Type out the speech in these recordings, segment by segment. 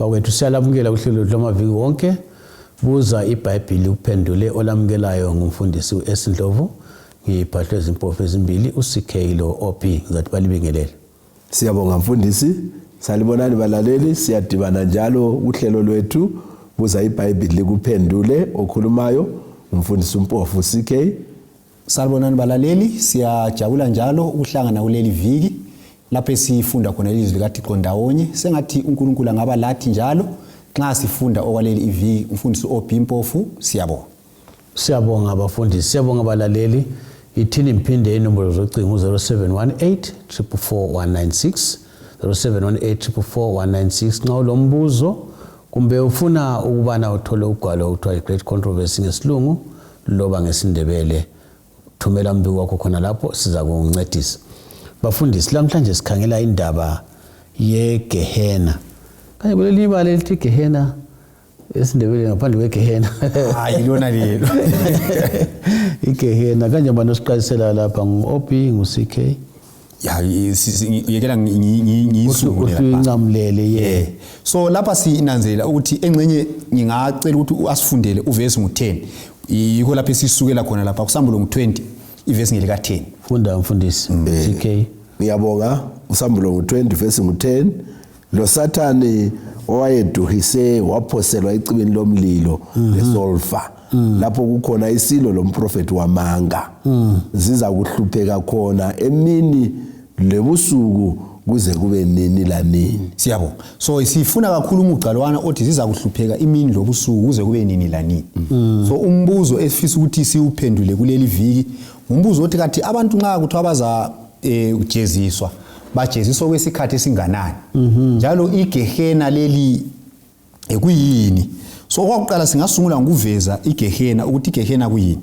Bakwethu siyalamukela kuhlelo lwamaviki wonke. Buza iBhayibhili uphendule olamukelayo ngumfundisi uS Ndlovu. Ngibhahlwe izimpofu ezimbili uCK lo OP ngizathi balibingelele. Siyabonga mfundisi. Salibonani balaleli, siyadibana njalo kuhlelo lwethu Buza iBhayibhili likuphendule okhulumayo umfundisi uMpofu CK. Salibonani balaleli, siyajabula njalo ukuhlangana kuleli viki lapho esifunda khona ilizwi likaThixo ndawonye. Sengathi uNkulunkulu angaba lathi njalo nxa sifunda okwaleli iviki. Umfundisi OB Mpofu, siyabonga. Siyabonga abafundisi, siyabonga abalaleli. Ithini ngiphinde inombolo zocingo u-0718 444 196 0718 444 196 nxa ulombuzo kumbe ufuna ukubana uthole ugwalo okuthiwa yi-Great Controversy ngesilungu loba ngesiNdebele, thumela umbiko wakho khona lapho siza kuncedisa. Bafundisi, lamhlanje sikhangela indaba yeGehena. Kanye kulelinye ibala elithi Gehena esiNdebele ngaphandle kweGehena. Hayi lona lelo. IGehena kanje bani osiqalisela lapha ngu-OB ngu-CK? Ya yekela ngiyisungule lapha. Uyincamulele ye. So lapha sinanzelela ukuthi engxenye ngingacela ukuthi asifundele uvesi ngu-10. Yikho lapha esisukela khona lapha kusambulo ngu-20 ivesi ngelika 10. Funda mfundisi CK. Ngiyabonga usambulo ngu-20 vesi ngu-10 lo Sathane owayeduhise waphoselwa ecibini lomlilo lesolfa lapho kukhona isilo lomprofeti wamanga ziza kuhlupheka khona emini lebusuku kuze kube nini lanini. Siyabonga. So sifuna kakhulu umugca lwana othi ziza kuhlupheka imini lobusuku kuze kube nini lanini. So umbuzo esifisa ukuthi siwuphendule kuleli viki ngumbuzo othi kathi abantu nxa kuthiwa baza kujeziswa bajeziswa kwesikhathi esinganani njalo igehena leli kuyini. So okwakuqala singasungula ngokuveza igehena ukuthi igehena kuyini.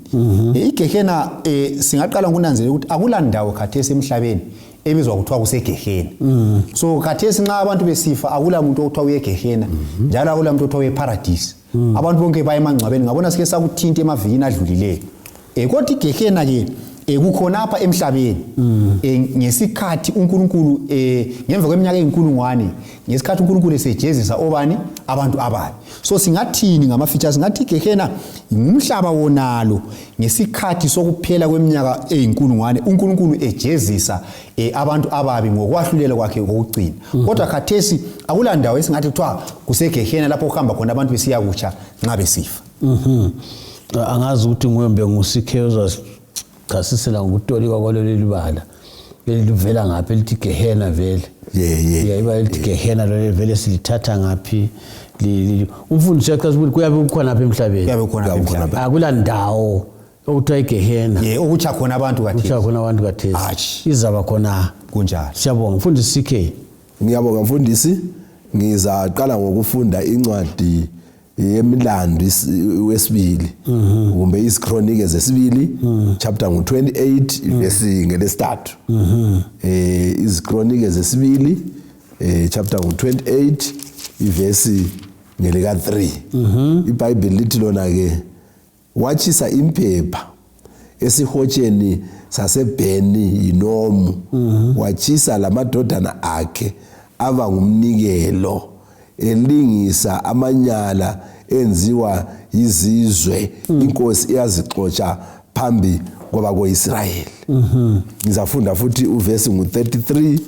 Igehena singaqala ngokunanzelela ukuthi akula ndawo khathesi emhlabeni ebizwa kuthiwa kusegehena. So khathesi nxa abantu besifa akula muntu okuthiwa uyegehena njalo akula muntu okuthiwa uyeparadisi. Abantu bonke baya emangcwabeni, ngabona sike sakuthinta emavikini adlulileyo. Kodwa igehena ke kukhona apha emhlabeni ngesikhathi uNkulunkulu ngemva kweminyaka eyinkulungwane ngesikhathi uNkulunkulu esejezisa obani abantu ababi. So singathini ngamafeatures? Singathi igehena ngumhlaba wonalo ngesikhathi sokuphela kweminyaka eyinkulungwane uNkulunkulu ejezisa abantu ababi ngokwahlulela kwakhe kokugcina. Kodwa khathesi akula ndawo esingathi kuthiwa kusegehena lapho kuhamba khona abantu besiya kutsha nxa besifa. Angazi ukuthi nguye mbe nguCK uzasichasisela ngokutolikwa kwalolu libala lelivela ngaphi elithi Gehena vele. Yeah. Ibala elithi Gehena lelo vele silithatha ngaphi? Umfundisi uyachaza ukuthi kuyabe kukhona apha emhlabeni. Kuyabe kukhona apha emhlabeni. Akula ndawo okuthiwa igehena. Ye, okutsha khona abantu khathesi. Okutsha khona abantu khathesi. Hatshi. Izaba khona. Kunjalo. Siyabonga mfundisi CK. Ngiyabonga mfundisi. Ngizaqala ngokufunda incwadi yemilando wesibili kumbe izichronike zesibili chapter ngu-28 verse ngelesithathu. Izichronike zesibili chapter ngu-28 ivesi ngelika 3. iBhayibheli lithi lona ke watshisa impepha esihotsheni saseBheni Hinomu, watshisa lamadodana akhe aba ngumnikelo elingisa amanyala enziwa yizizwe inkosi iyazixotsha phambi kwabakoIsrayeli. Ngizafunda futhi uvesi ngu-33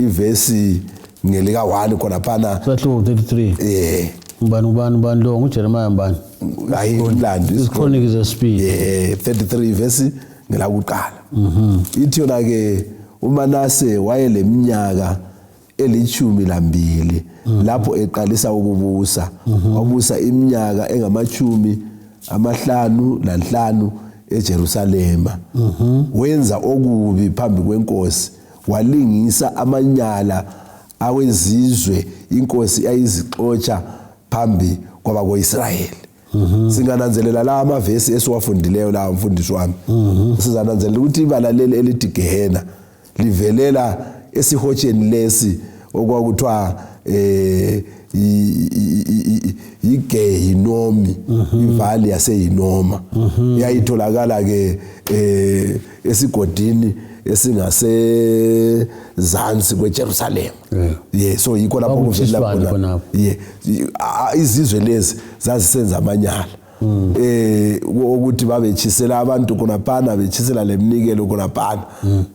ivesi ngelika 1 khona phana. Sahluko 33. Ubani lo nguJeremiah mbani? Hayi umlando izichronike zesibili. 33 vesi ngelakuqala. Ithi yona ke uManase wayeleminyaka eli-12 lapho eqalisa ukubusa. Wabusa iminyaka engama-55 eJerusalema. Wenza okubi phambi kwenkosi, walingisa amanyala awezizwe inkosi ayizixotsha phambi kwabakoIsrayeli. Singananzelela la amavesi esiwafundileyo la mfundisi wami. Sizananzelela ukuthi ibala leli elithi Gehena livelela esihotsheni lesi okwakuthiwa yiGehinomi, ivali yaseHinoma. Yayitholakala ke esigodini esingasezansi kweJerusalem. Yeah, so yikho lapho kuvelela Kwakutshiswani khona. khonapho? Yeah, izizwe lezi zazisenza amanyala. Ukuthi babetshisela abantu khonaphana, betshisela leminikelo khonaphana.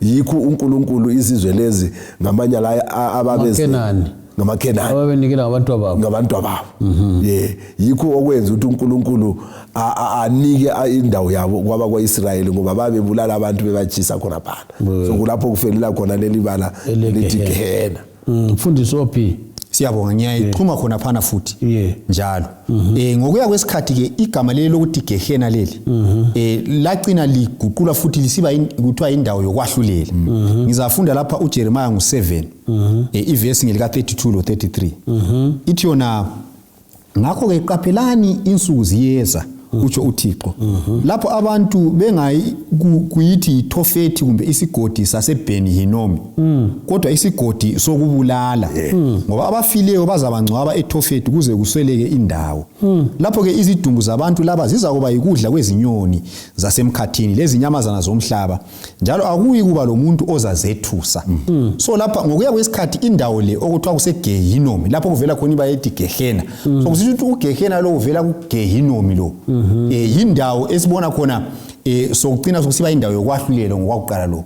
Yikho uNkulunkulu izizwe lezi ngamanyala ababeze AmaKhenani. ngamaKhenani Ababenikela ngabantu babo. Ngabantu babo. Yeah, yikho okwenza ukuthi uNkulunkulu anike indawo yabo kwabakwa-Israyeli, ngoba babebulala abantu bebatshisa khonaphana. So kulapho kufelela khona leli bala lithi Gehena. Mfundisi OP. Siyabonga, ngiyayixhuma khona phana futhi. Njalo ngokuya kwesikhathi ke igama leli lokuthi Gehena leli lacina liguqulwa futhi lisiba kuthiwa indawo yokwahlulela. Ngizafunda lapha uJeremiah ngu7 ivesi ngelika 32 lo 33. Ithi yona, ngakho ke qaphelani, insuku ziyeza, utsho uThixo, lapho abantu bengayi kuyithi yiThofethi kumbe isigodi saseBheni Hinomi, kodwa isigodi sokubulala, ngoba abafileyo bazabangcwaba eThofethi kuze kusweleke indawo. Lapho ke izidumbu zabantu laba zizakuba yikudla kwezinyoni zasemkhathini lezinyamazana zomhlaba, njalo akuyi kuba lomuntu ozazethusa. So lapha ngokuya kwesikhathi indawo le okuthiwa kuseGehinomi, lapho kuvela khona iba yethi Gehena, so kusitsho ukuthi uGehena lo uvela kuGehinomi lo, yindawo esibona khona sokucina sokusiba indawo yokwahlulela ngokwakuqala lokho.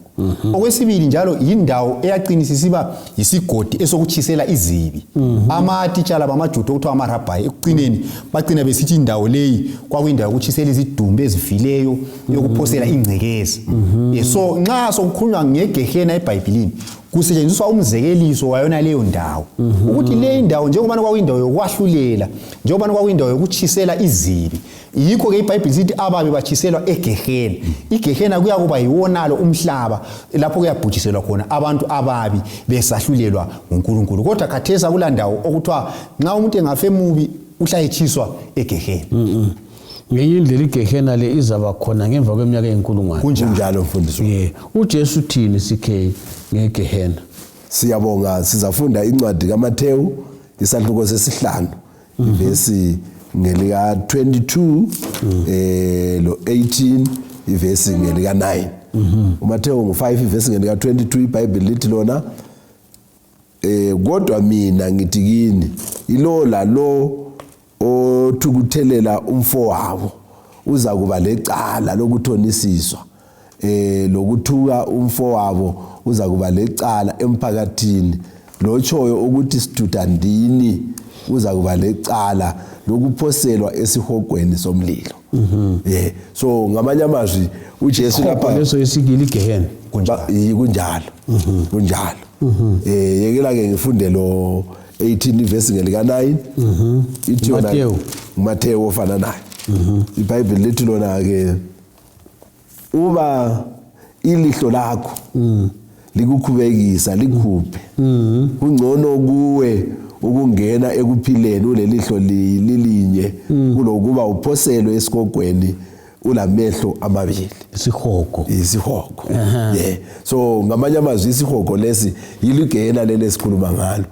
Okwesibili njalo yindawo eyaqinisa isiba yisigodi esokutshisela izibi. Amatitshala bamaJuda okuthiwa amarabhayi ekucineni bagcina besithi indawo leyi kwakuyindawo yokutshisela izidumbu ezifileyo, yokuphosela ingcekeza. So nxa sokukhulunywa ngeGehena eBhayibhilini, kusetshenziswa umzekeliso wayona leyo ndawo, ukuthi le indawo njengoba kwakuyindawo yokwahlulela, njengoba kwakuyindawo yokutshisela izibi, yikho ke iBhayibhili sithi ababi batshiselwa eGehena. IGehena kuyakuba yiwonalo umhlaba lapho kuyabhujiselwa khona abantu ababi besahlulelwa nguNkulunkulu. Kodwa khathesi akula ndawo okuthiwa nxa umuntu engafa emubi uhlala etshiswa eGehena. Ngenye indlela iGehena le izaba khona ngemva kweminyaka eyinkulungwane. Kunjalo, mfundisi. Yeah. UJesu uthini, CK, ngeGehena? Siyabonga. Sizafunda incwadi kaMathewu, isahluko sesihlanu, ivesi ngelika 22 lo 18, ivesi ngelika 9. UMathewu ngu5, ivesi ngelika 22. IBhayibheli lithi lona, kodwa mina ngithi kini, ilo lalo othukuthelela umfowabo uza kuba lecala lokuthonisiswa, lokuthuka umfowabo uza kuba lecala emphakathini, lotshoyo ukuthi sithuthandini uza kuba lecala lokuphoselwa esihogweni somlilo. So ngamanye amazwi uJesu lapha leso isikili iGehena. Kunjalo, kunjalo. Yekela ke ngifunde lo 18, verse ngelika 9. Ithi yona, Matewu. Matewu ofana naye. IBhayibheli lithi lona ke, uba ilihlo lakho likukhubekisa, likhuphe. Kungcono kuwe ukungena ekuphileni ulelihlo lilinye kulokuba uphoselwe esigogweni ulamehlo amabili. Isihogo. Isihogo, yeah. So ngamanye amazwi isihogo lesi yiligena leli esikhuluma ngalo,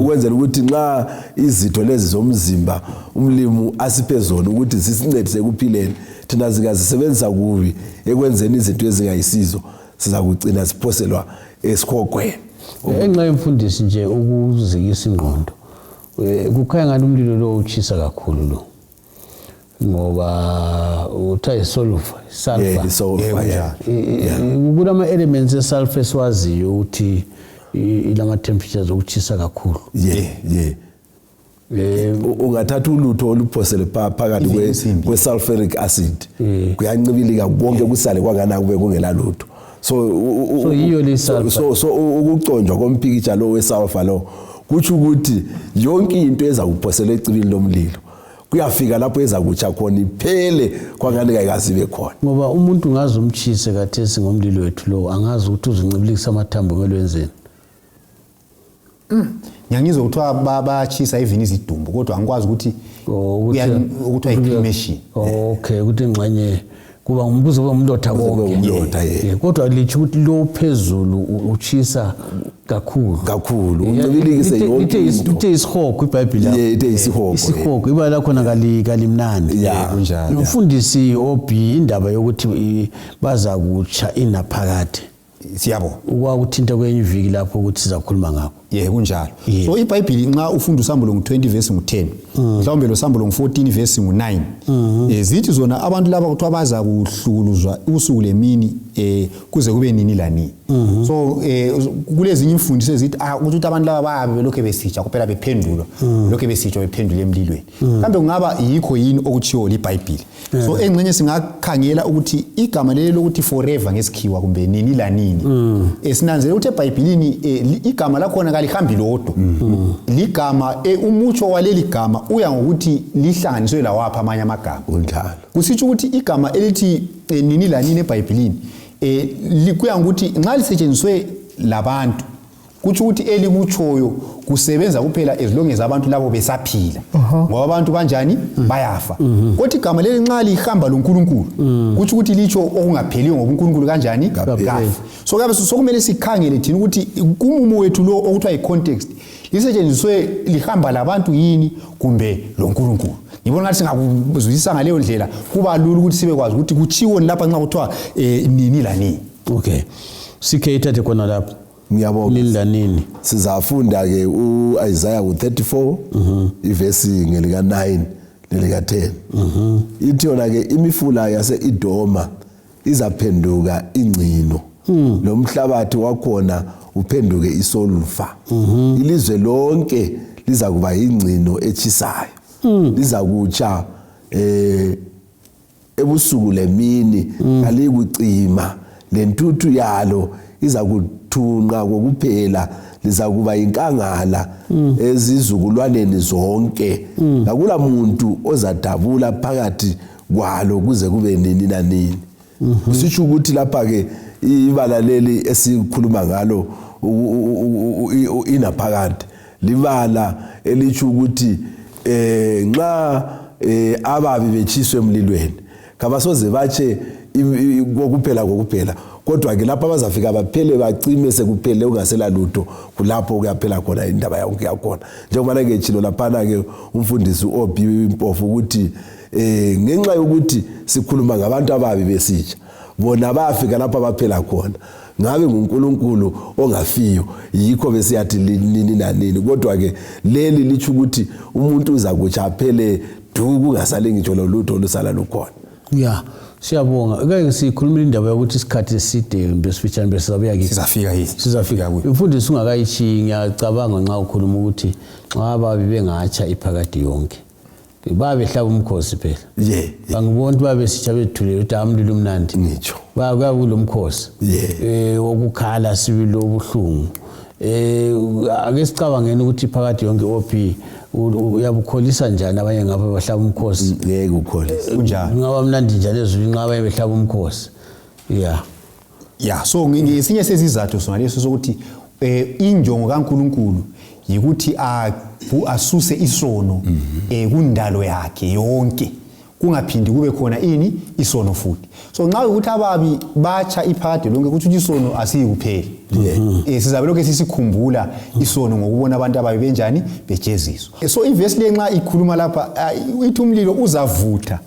ukwenzela ukuthi nxa izitho lezi zomzimba umlimu asiphe zona ukuthi zisincedise ekuphileni, thina zingazisebenzisa kubi ekwenzeni izinto ezingayisizo, siza kugcina siphoselwa esihogweni. Enxa yemfundisi nje ukuzikisa ingqondo, kukhanya ngathi umlilo lo utshisa kakhulu lo, ngoba uthiwa isulfur, sulfur. Yeah, isulfur, yeah. Kulama elements esulfur esiwaziyo ukuthi ilama temperatures okutshisa kakhulu. Yeah. Ungathatha ulutho oluphosele phakathi Insimbi. kwe-sulfuric acid, kuyancibilika konke, kusale kwangana kube kungela lutho. So So yiyo le sulfur. So ukuconjwa kompikitsha lo we-sulfur lo kutsho ukuthi yonke into eza kuphosela ecibini lomlilo kuyafika lapho eza kutsha khona, iphele kwangani kayikaze ibe khona. Ngoba umuntu ungaze umtshise kathesi ngomlilo wethu lo, angazi ukuthi uzincibilikisa amathambo kumele wenzeni. Ngiyangizwa kuthiwa bayatshisa even izidumbu, kodwa angikwazi ukuthi Oh, ukuthiwa i-cremation. Okay, ukuthi ingxenye kuba kuze kube umlotha Kuze kube konke. umlotha, yeah. Yeah, kodwa litsho ukuthi lo phezulu utshisa kakhulu. Kakhulu, uncibilikise yonke into. Lithe isihogo iBhayibheli lapho. Yeah, ithe isihogo, yeah. Isihogo ibala lakhona kalimnandi. Kunjalo. Umfundisi OB, indaba yokuthi baza kutsha inaphakade. Siyabonga. Ukwakuthinta kwenye iviki lapho ukuthi sizakhuluma ngakho. Ye, kunjalo. Yeah. So iBhayibheli nxa ufunda usambulo ngu-20 verse ngu-10, mhlawumbe lo sambulo ngu-14 verse ngu-9, zithi zona abantu laba kuthiwa baza kuhlukuluzwa usuku lemini kuze kube nini lanini. So kulezinye imfundiso ezithi ukuthi abantu laba bayabe belokhu besitsha kuphela, bephendulwa, lokhu besitsha bephendula emlilweni. Kambe kungaba yikho yini okutshiwo liBhayibheli? So engxenye singakhangela ukuthi igama leli lokuthi forever ngesikhiwa kumbe nini lanini, sinanzele ukuthi eBhayibhilini igama lakhona kalihambi lodwa. Ligama, umutsho waleli gama uya ngokuthi lihlanganiswe lawapha amanye amagama. Kunjalo. Kusitsho ukuthi igama elithi nini lanini eBhayibhilini, kuya ngokuthi nxa lisetshenziswe labantu, kutsho ukuthi elikutshoyo kusebenza kuphela as long as abantu labo besaphila, ngoba abantu banjani? Bayafa. Kodwa igama leli nxa lihamba loNkulunkulu, kutsho ukuthi litsho okungapheliyo, ngoba uNkulunkulu kanjani? Kafi. So kuyabe sokumele sikhangele thina ukuthi kumumo wethu lo okuthiwa yi-context, lisetshenziswe lihamba labantu yini kumbe loNkulunkulu. Ngibona ngathi singakuzwisisa ngaleyo ndlela, kuba lula ukuthi sibekwazi ukuthi kutshiwoni lapha nxa kuthiwa nini lanini. Okay, sikhe ithathe khona lapho. Ngiyabonga. Nini lanini. Sizafunda ke uIsaiah ku34, ivesi ngelika 9 nelika 10. Ithi yona ke imifula yase-Idoma izaphenduka ingcino, lomhlabathi wakhona uphenduke isolfa. Ilizwe lonke lizakuba ingcino echisayo, lizakutsha ebusuku lemini, kalikucima, lentuthu yalo izakuthunqa kokuphela. Lizakuba inkangala ezizukulwaneni zonke, akula muntu ozadabula phakathi kwalo kuze kube nini nanini. Kusitsho ukuthi lapha ke ibala leli esikhuluma ngalo inaphakade, libala elitsho ukuthi nxa ababi bechiswe emlilweni, kabasoze batshe kokuphela kokuphela, kodwa ke lapho abazafika baphele, bacime, sekuphele, ungasela lutho, kulapho kuyaphela khona indaba yonke yakhona. Njengoba ke tshilo laphana ke umfundisi uOB Mpofu ukuthi ngenxa yokuthi sikhuluma ngabantu ababi besitsha, bona bayafika lapho abaphela khona, ngabe nguNkulunkulu ongafiyo, yikho besiyathi nini nanini. Kodwa ke leli litsho ukuthi umuntu uzakutsha aphele du, kungasali ngitsho lolutho olusala lukhona. Ya, siyabonga. Ke sikhulumile indaba yokuthi isikhathi eside kumbe esifitshane, bese sizabuya kithi. Sizafika yini? Sizafika. Mfundisi, ungakayitshiyi, ngiyacabanga nxa ukhuluma ukuthi nxa ababi bengatsha iphakade yonke, babehlaba umkhosi phela. Angiboni ukuthi babesitsha bethulele ukuthi amlilo umnandi. Ngitsho. Kuyabe kulomkhosi wokukhala sibili obuhlungu. Ake sicabangeni ukuthi phakathi yonke OP uyabukholisa njani abanye ngapha bahlaba umkhosi? Ngeke ukholise. Kunjalo. Kungaba mnandi njani ezulwini nxa abanye behlaba umkhosi? Ya. Ya, so ngesinye sezizathu sona leso sokuthi injongo kaNkuluNkulu yikuthi asuse isono kundalo yakhe yonke, kungaphindi kube khona ini isono futhi. So nxa ukuthi ababi batsha iphakade lonke, kuthi isono asiyikuphela, sizabe lokho sisikhumbula isono ngokubona abantu ababi benjani bejeziswa. So ivesi le nxa ikhuluma lapha, ithi umlilo uzavutha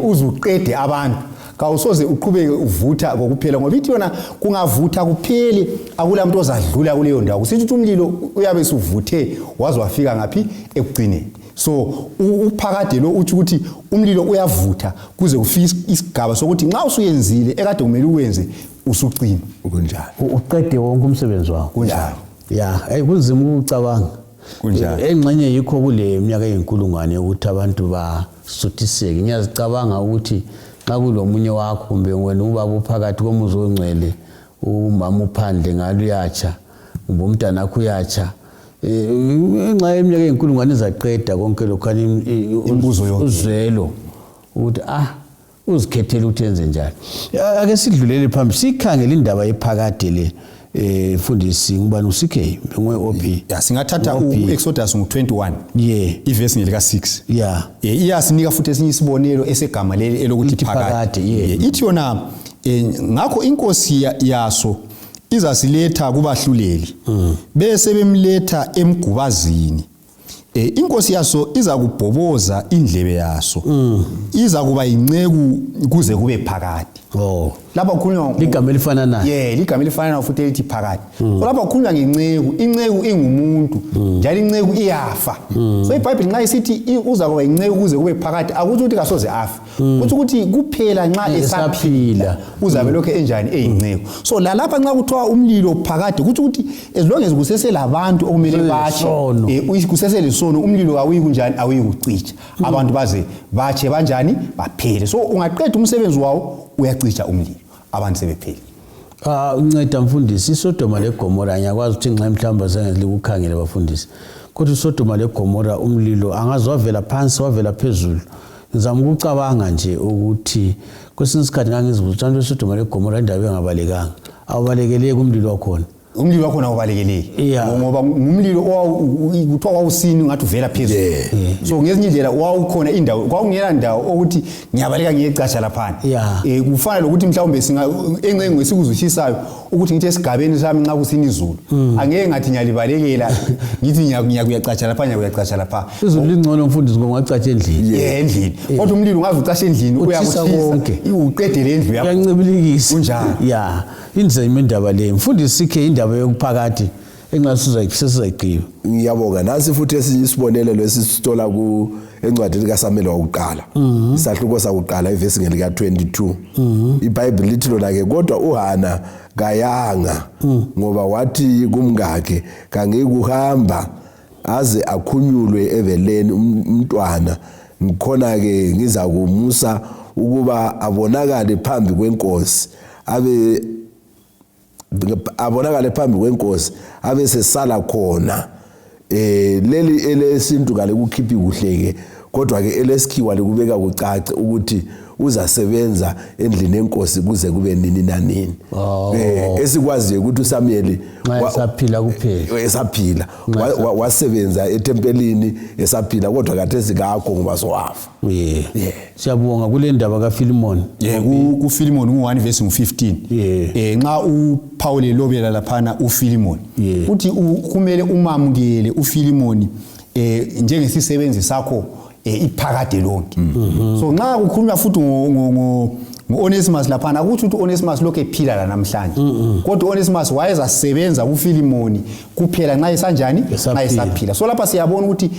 uzuqede abantu, kawusoze uqhubeke uvutha kokuphela, ngoba ithi yona kungavutha kuphele, akula muntu ozadlula kuleyo ndawo. Kusithi ukuthi umlilo uyabe suvuthe waze wafika ngaphi? Ekugcineni. So uphakade lo uthi ukuthi umlilo uyavutha kuze kufike isigaba sokuthi nxa usuyenzile ekade kumele uwenze, usucima. Kunjalo. Uqede wonke umsebenzi wakho. Kunjalo. Ya, hey, kunzima ukucabanga. Kunjalo. Engxenye yikho kule minyaka eyinkulungwane ukuthi abantu basuthiseke. Ngiyazicabanga ukuthi nxa kulomunye wakho kumbe wena ubaba uphakathi komuzi ongcwele, umama uphandle ngalo uyatsha, kumbe umntana akho uyatsha, ngenxa yeminyaka eyinkulungwane izaqeda konke lokhana Imibuzo yonke. Uzwelo ukuthi uzikhethele ukuthi enze njani. Ake sidlulele phambili, sikhangele indaba yephakade le. Mfundisi, ngubani, uCK ngwe OP? Ya, singathatha OP. u-Exodus ngu-21, ivesi ngelika 6. Iyasinika futhi esinye isibonelo esegama leli elokuthi Ithi phakade. phakade, yeah. Ithi yona ngakho inkosi yaso izasiletha kubahluleli, bese bemletha emgubazini. Inkosi yaso izakubhoboza indlebe yaso, iza kuba yinceku kuze kube phakade. Oh. Lapha kukhulunywa Ligama elifananayo. Yeah, ligama elifananayo futhi elithi phakade. So lapha kukhulunywa ngenceku, inceku ingumuntu, njalo inceku iyafa. So iBhayibheli nxa isithi uza kuba inceku kuze kube phakade, akutsho ukuthi kasoze afe. Kutsho ukuthi kuphela nxa esaphila uzabe lokho enjani eyinceku. So lalapha nxa kuthiwa umlilo phakade, kutsho ukuthi as long as kuseselabantu okumele batshe, kuseselesono, umlilo awuyi kunjani, awuyi kucitsha. Abantu baze batshe banjani baphele. So ungaqeda umsebenzi wawo uyacitsha umlilo, abantu sebephele. Unceda mfundisi, iSodoma leGomora ngiyakwazi ukuthi nxa mhlawumbe zange likukhangele bafundisi, kodwa iSodoma leGomora umlilo angazi wavela phansi wavela phezulu. Ngizama ukucabanga nje ukuthi kwesinye isikhathi ngangizibuza ukuthi abantu beSodoma leGomora indawo engabalekanga, awubalekeleki umlilo wakhona. Umlilo wakhona awubalekeleki. Ngoba ngumlilo kuthiwa wawusini ungathi uvela phezulu. So ngezinye indlela wawukhona indawo, kwakungela ndawo ukuthi ngiyabaleka ngiyecatsha laphana. Kufana lokuthi mhlawumbe engcengo esikuzwishisayo ukuthi ngithi esigabeni sami nxa kusina izulu, angeke ngathi ngiyalibalekela ngithi ngiyakuyacatsha lapha, ngiyakuyacatsha lapha. Izulu lingcono mfundisi ngoba ungacatsha endlini. Yeah, endlini. Kodwa umlilo ungaze ucashe endlini, Uthisa uyakuthisa, konke. uqedele indlu yakho. Uyancibilikisa. Kunjalo. Inzima indaba le. Mfundisi sikhe indaba yokuphakathi engasizayigqiba. Ngiyabonga. Nasi futhi esinye isibonelo esisithola ku encwadini kaSamuel wakuqala. Isahluko sakuqala ivesi ngelika 22. iBhayibheli lithi lona ke, kodwa uHana kayanga ngoba wathi kumngakhe, kangikuhamba aze akhunyulwe ebeleni umntwana, ngikhona ke ngizakumusa ukuba abonakale phambi kwenkosi, abe abonakale phambi kwenkosi abe sesala khona. Leli elesintu kale kukhiphi kuhle ke, kodwa ke elesikhiwa likubeka kucace ukuthi uzasebenza endlini yenkosi kuze kube nini nanini. Esikwaziyo ukuthi uSamuel Nxa esaphila kuphela. Esaphila. Wasebenza ethempelini esaphila, kodwa khathesi kakho ngoba sowafa. Siyabonga kule ndaba kaFilimon. KuFilimon ngu-1 verse ngu-15. Nxa uPaul elobela laphana uFilimon, uthi kumele umamukele uFilimon njengesisebenzi sakho iphakade lonke. So nxa kukhulunywa futhi ngo-Onesimus laphana, akutsho ukuthi u-Onesimus lokhu ephila la namhlanje. Kodwa u-Onesimus wayezasebenza kuFilimoni kuphela nxa esanjani? Nxa esaphila. So lapha siyabona ukuthi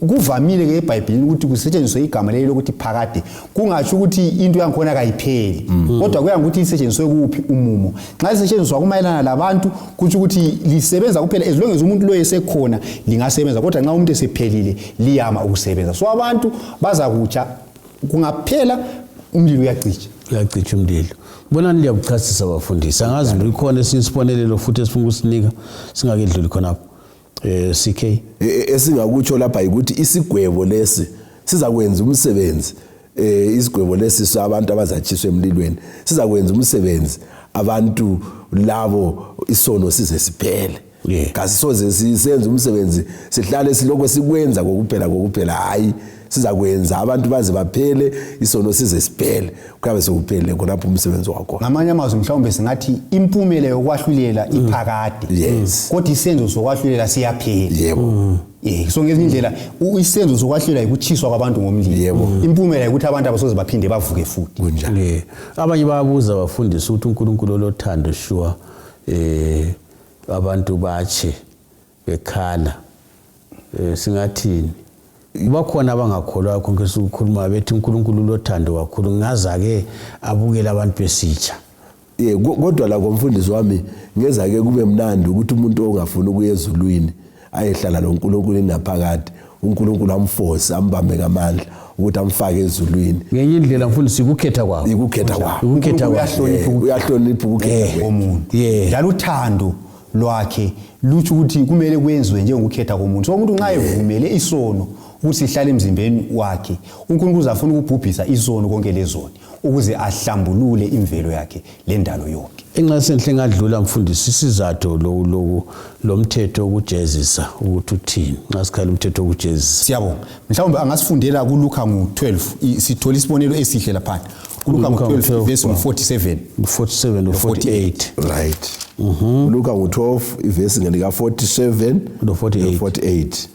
kuvamile ke eBhayibhelini ukuthi kusetshenziswe igama leli lokuthi phakade, kungatsho ukuthi into yangikhona kayipheli, kodwa kuya ngokuthi isetshenziswe kuphi umumo. Nxa isetshenziswa kumayelana labantu, kutsho ukuthi lisebenza kuphela as long as umuntu lo esekhona lingasebenza, kodwa nxa umuntu esephelile liyama ukusebenza. So abantu bazakutsha, kungaphela umlilo uyacitsha. Uyacitsha umlilo. Bonani liyakuchasisa bafundisi. Angazi likhona esinye isibonelelo futhi esifuna ukusinika singakedluli khonapho. CK. Esingakutsho lapha yikuthi isigwebo lesi sizakwenza umsebenzi. Isigwebo lesi sabantu abazatshiswa emlilweni sizakwenza umsebenzi abantu labo isono size siphele. Kasisoze sisenze umsebenzi sihlale silokho sikwenza kokuphela kokuphela, hayi, sizakwenza abantu baze baphele, isono size siphele, kuyabe sekuphele khonapho umsebenzi wakho. Ngamanye amazwi mhlawumbe singathi impumela yokwahlulela iphakade. Kodwa isenzo sokwahlulela siyaphela. So ngezinye indlela isenzo sokwahlulela yikutshiswa kwabantu ngomlilo. Impumela yikuthi abantu abasoze baphinde bavuke futhi. Kunjalo. Abanye bayabuza bafundisa ukuthi uNkulunkulu olothando sure, abantu batshe bekhala. Singathini? Bakhona abangakholwayo konke esikukhulumayo bethi uNkulunkulu ulothando kakhulu, ngaza-ke abukele abantu besitsha. Kodwa lakho mfundisi wami, ngeza-ke kube mnandi ukuthi umuntu ongafuni ukuya ezulwini ayehlala loNkulunkulu inaphakade, uNkulunkulu amforce, ambambe ngamandla ukuthi amfake ezulwini. Ngenye indlela mfundisi, ikukhetha kwakho. Ikukhetha kwakho. Ikukhetha kwakho. Uyahlonipha ukukhetha kwakho. Komuntu. Njalo uthando lwakhe lutsho ukuthi kumele kwenziwe njengokukhetha komuntu. So umuntu nxa evumele isono ukuthi sihlale emzimbeni wakhe, uNkulunkulu uzafuna ukubhubhisa isono konke lezoni ukuze ahlambulule imvelo yakhe lendalo yonke. Enxa senhle ngadlula mfundisi, isizathu lomthetho wokujezisa ukuthi uthini nxa sikhala umthetho wokujezisa. Siyabonga. Mhlawumbe angasifundela kuLuka ngu-12, sithola isibonelo esihle lapha. KuLuka Luka ngu-12 ngu-12, verse ngu-47. 47 no 48. Right. Luka ngu-12 ivesi ngelika 47 No 48. 48.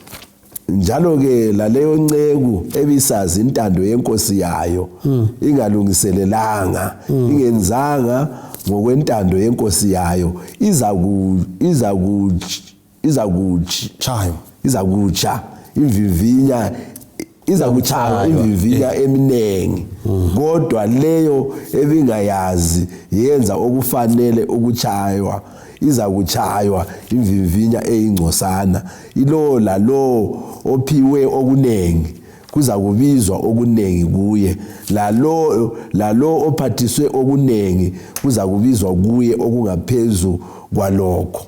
Njalo-ke laleyo nceku ebisazi intando yenkosi yayo ingalungiselelanga, ingenzanga ngokwentando yenkosi yayo, Chayo. Izakutsha imvivinya, izakuchaywa imvivinya eminingi, kodwa leyo ebingayazi yenza okufanele ukuchaywa izakuchaywa imvivinya eyingcosana. Ilowo lalowo ophiwe okuningi kuzakubizwa okuningi kuye, lalo ophathiswe okuningi kuzakubizwa kuye okungaphezu kwalokho.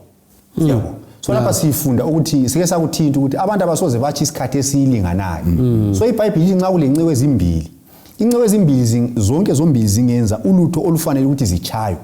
Siyabonga. So lapha sifunda ukuthi sike sakuthinta ukuthi abantu abasoze batsho isikhathi esilinganayo. So iBhayibheli ithi nxa kulenceko ezimbili, inceko ezimbili zonke zombili zingenza ulutho olufanele ukuthi zichaywe.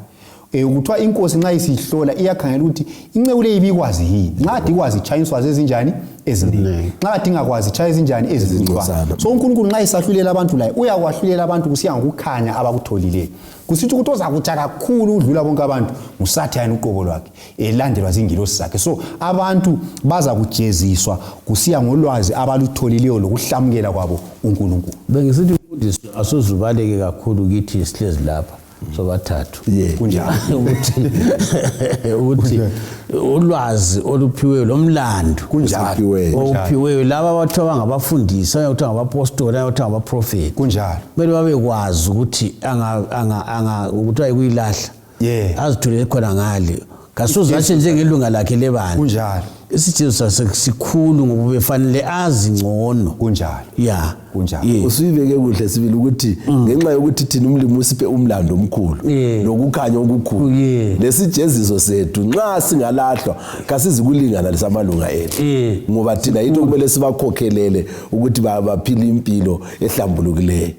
Kuthiwa inkosi nxa isihlola iyakhangela ukuthi inceku le ibikwazi yini. Nxa kade ikwazi ichaya inswazi ezinjani eziningi, nxa kade ingakwazi ichaya ezinjani ezincane. So uNkulunkulu nxa esahlulela abantu laye uyakwahlulela abantu kusiya ngokukhanya abakutholileyo. Kusithi ukuthi ozakutsha kakhulu udlula bonke abantu nguSathane uqobo lwakhe, elandelwa zingilosi zakhe. So abantu baza kujeziswa kusiya ngolwazi abalutholileyo lokuhlamukela kwabo uNkulunkulu. Bengisithi mfundisi asozubaleke kakhulu kithi sihlezi lapha sobathathu. Kunjalo. Ukuthi ulwazi oluphiweyo lomlando kunjalo ophiweyo laba abathiwa bangabafundisi, abanye kuthiwa ngabapostoli, abanye kuthiwa ngabaprofeti. Kunjalo. Kumele babekwazi ukuthi kuthiwa yikuyilahla. Azithulele khona ngale. Kasuze atshe njengelunga lakhe lebandla. Kunjalo. Isijeziso sikhulu ngoba befanele azi ngcono. Kunjalo. Yeah. Kunjalo. Usuyibeke kuhle sibili ukuthi ngenxa yokuthi thina umlimi usiphe umlando omkhulu lokukhanya okukhulu, lesijeziso sethu nxa singalahlwa kasizikulingana lesamalunga ethu, ngoba thina into kumele sibakhokhelele ukuthi baphile impilo ehlambulukileyo.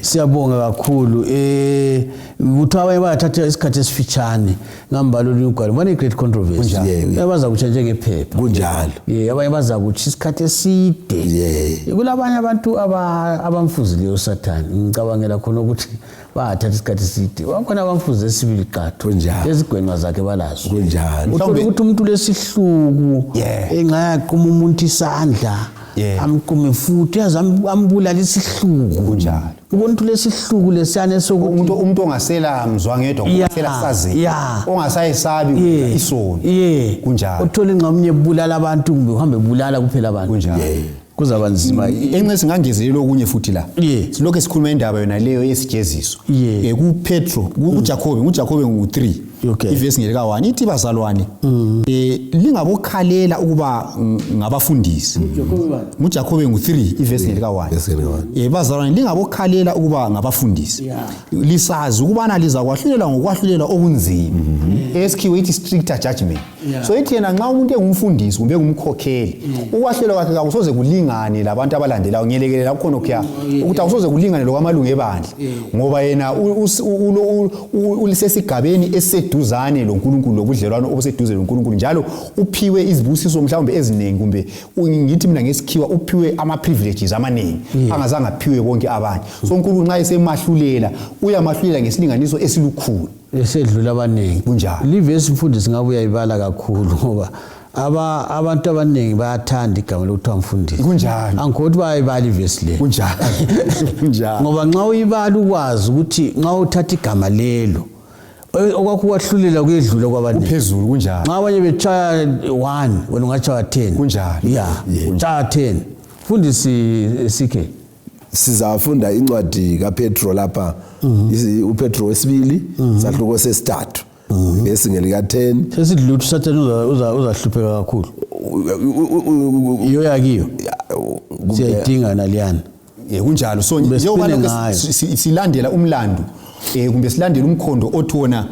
Siyabonga kakhulu. Kuthiwa abanye bayathatha isikhathi esifitshane ngambalo olunye ugwalo, ngibona i-great controversy. Abaza kutsha njengephepha. Kunjalo. Abanye baza kutsha isikhathi eside. Kulabanye abantu abamfuzileyo uSathane, ngicabangela khona ukuthi bayathatha isikhathi eside. Bakhona abamfuze esibili qathu. Lezigwenxa zakhe balazo. Kunjalo. Uthola ukuthi umuntu lesihluku engayaquma umuntu isandla, amqume futhi yazi ambulala isihluku. Kunjalo. Ubuntu lesihluku lesiyane sokuthi umuntu ongasela mzwangedwa, ongasela sazini, ongasayesabi isono. Kunjalo. Uthola ingxomunye ebulala abantu kumbe uhambe ebulala kuphela abantu. Kunjalo. Kuzaba nzima. Enxe singangezelela okunye futhi la. Silokhu sikhuluma indaba yona leyo yesijeziso. KuPetro, kuJakobe, nguJakobe ngu-3. Ivesi ngelika 1 ithi bazalwane, lingabokhalela ukuba ngabafundisi. NguJakobe ngu-3 ivesi ngelika 1. Bazalwane, lingabokhalela ukuba ngabafundisi. Lisazi ukubana lizakwahlulela ngokwahlulela okunzima. Esikhiwe ithi stricter judgment. So ithi yena nxa umuntu engumfundisi kumbe engumkhokheli, ukwahlelwa kwakhe kakusoze kulingane labantu abalandelayo. Ngiyelekelela kukhona okuya ukuthi akusoze kulingane lokwamalungu ebandla, ngoba yena usesigabeni esiseduzane loNkulunkulu, lobudlelwano obuseduze loNkulunkulu, njalo uphiwe izibusiso mhlawumbe eziningi, kumbe ngithi mina ngesikhiwa uphiwe ama-privileges amaningi angazange aphiwe bonke abanye. So uNkulunkulu nxa esemahlulela uyamahlulela ngesilinganiso esilukhulu esedlula abaningi. Kunjalo. Livesi mfundisi ngabe uyayibala kakhulu, ngoba abantu abaningi bayathanda igama lokuthiwa mfundisi. Kunjalo. Angikho ukuthi bayayibala ivesi le. Kunjalo. Kunjalo. Ngoba nxa uyibala ukwazi ukuthi nxa uthatha igama lelo okwakho kwahlulela kuyedlula kwabaningi. Kuphezulu kunjalo. Nxa abanye betshaya 1 wena ungatshaya 10. Kunjalo. Utshaya 10. Mfundisi CK. Sizafunda incwadi kaPetro lapha, uPetro wesibili, sahluko sesithathu, vesi ngelika 10. Sesidlula ukuthi uSathane uzahlupheka kakhulu. Iyo yakiyo. Siyayidinga naliyana. Kunjalo. So njengoba silandela umlando, kumbe silandela umkhondo othi wona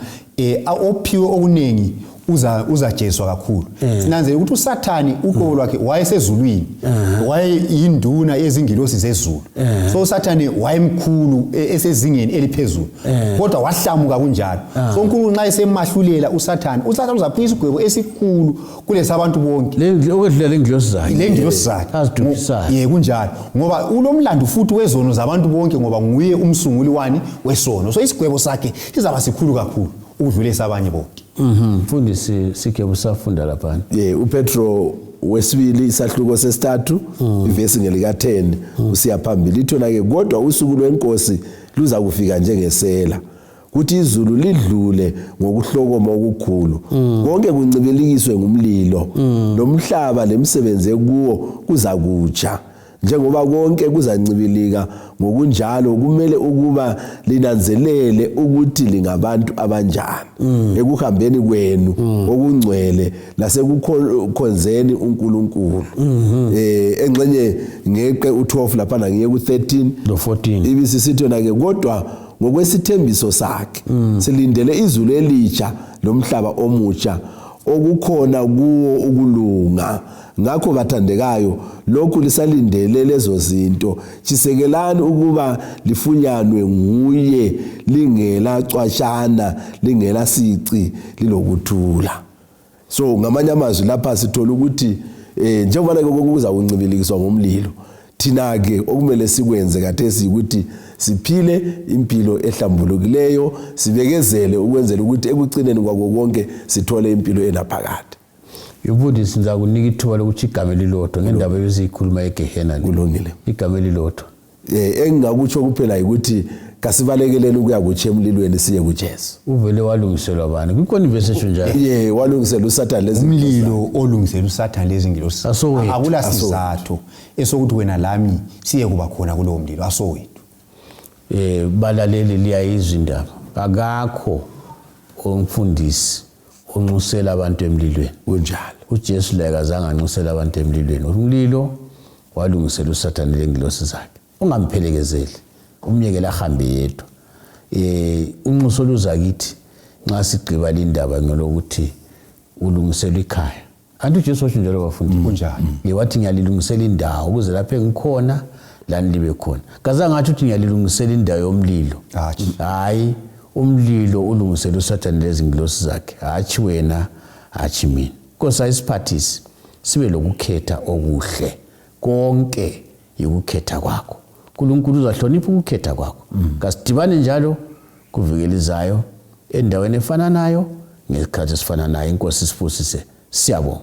ophiwe okuningi uzajezwa kakhulu. Sinanzele ukuthi uSathane uqobo lwakhe wayesezulwini, wayeyinduna yezingilosi zezulu. So uSathane wayemkhulu esezingeni eliphezulu, kodwa wahlamuka kunjalo. So uNkulunkulu nxa esemahlulela uSathane, uSathane uzaphiwa isigwebo esikhulu kulesabantu bonke. Okwedlula lengilosi zakhe. Lengilosi zakhe. Azidumisayo. Kunjalo. Ngoba ulomlando futhi wezono zabantu bonke, ngoba nguye umsunguli wani wesono. So isigwebo sakhe sizaba sikhulu kakhulu ukudlula esabanye bonke. Mfundisi Sike usafunda lapha. uPetro wesibili isahluko sesithathu ivesi ngelika-10 usiya phambili. Ithona-ke, kodwa usuku lwenkosi luza kufika njengesela, kuthi izulu lidlule ngokuhlokoma okukhulu, konke kuncibilikiswe ngumlilo, lomhlaba lemisebenzi ekuwo kuza kutsha. Njengoba konke kuzancibilika ngokunjalo, kumele ukuba linanzelele ukuthi lingabantu abanjani ekuhambeni kwenu okungcwele lasekukhonzeni uNkulunkulu. Engxenye ngeqe u12 lapha, ngiye ku13. Lo 14. Ibisisithi yona ke, kodwa ngokwesithembiso sakhe silindele izulu elitsha lomhlaba omutsha okukhona kuwo ukulunga. Ngakho bathandekayo, lokhu lisalindele lezo zinto, tshisekelani ukuba lifunyanwe nguye lingela cwatshana, lingela sici, lilokuthula. So ngamanye amazwi lapha sithola ukuthi njengoba ke konke kuza kuncibilikiswa ngomlilo, thina ke okumele sikwenze kathesi ukuthi siphile impilo ehlambulukileyo, sibekezele ukwenzela ukuthi ekucineni kwako konke sithole impilo enaphakade. Mfundisi, ngizakunika ithuba lokuthi igama elilodwa ngendaba ebesiyikhuluma egehena le. Kulungile. Igama elilodwa. Engingakutsho kuphela ukuthi kasibalekeleni ukuya kutsha emlilweni, siye kuJesu. Uvele walungiselwa bani kwi-conversation njalo? Ye, walungisela uSathane lezi. Umlilo olungisela uSathane lezingilosi. Asowethu. Akula sizathu esokuthi wena lami siye kuba khona kulowo mlilo, asowethu. Balaleli, liyayizwa indaba. Akakho umfundisi onxusela abantu emlilweni. Kunjalo. UJesu laye kazange anxusela abantu emlilweni. Umlilo walungisela uSathane lengilosi zakhe. Ungamphelekezeli, umyekele ahambe yedwa. Unxuso luza kithi nxa sigqiba lindaba ngelokuthi ulungiselwa ikhaya. Anti uJesu washo njalo, bafundi? Kunjalo. Wathi, "Ngiyalilungisela indawo ukuze lapho engikhona lani libe khona." Kazange athi uthi, "Ngiyalilungisela indawo yomlilo." Hatshi. Hayi, umlilo ulungisela uSathane lezingilosi zakhe, hatshi wena, hatshi mina. Nkosi ayisiphathise sibe lokukhetha okuhle. Konke yikukhetha kwakho. UNkulunkulu uzahlonipha ukukhetha kwakho. Kasidibane njalo kuviki elizayo, endaweni efananayo, ngesikhathi esifananayo. Inkosi sibusise. Siyabonga.